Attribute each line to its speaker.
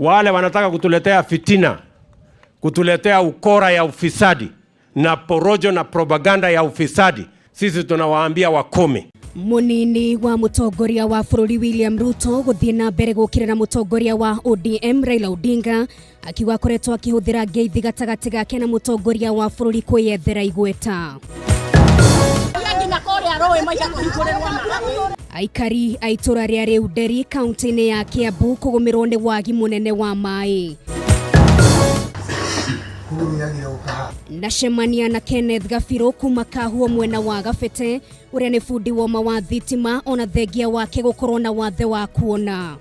Speaker 1: Wale wanataka kutuletea fitina, kutuletea ukora ya ufisadi na porojo na propaganda ya ufisadi, sisi tunawaambia wakome.
Speaker 2: Munini wa mutongoria wa bururi William Ruto guthie na mbere gukirira mutongoria wa ODM Raila Odinga akiuga akoretwo akihuthira ngeithi gatagati gake na mutongoria wa bururi kwiyethera igweta. Aikari a itũra rĩa Rĩu kaunti-inĩ ya Kiambu kũgũmĩrwo nĩ wagi mũnene wa maĩ. Ndacemania na Kenneth Gabirũ kuma Kahuo mwena wa Gabete ũrĩa nĩ bundi woma wa thitima ona thengia wake gũkorwo na wathe wa kuona.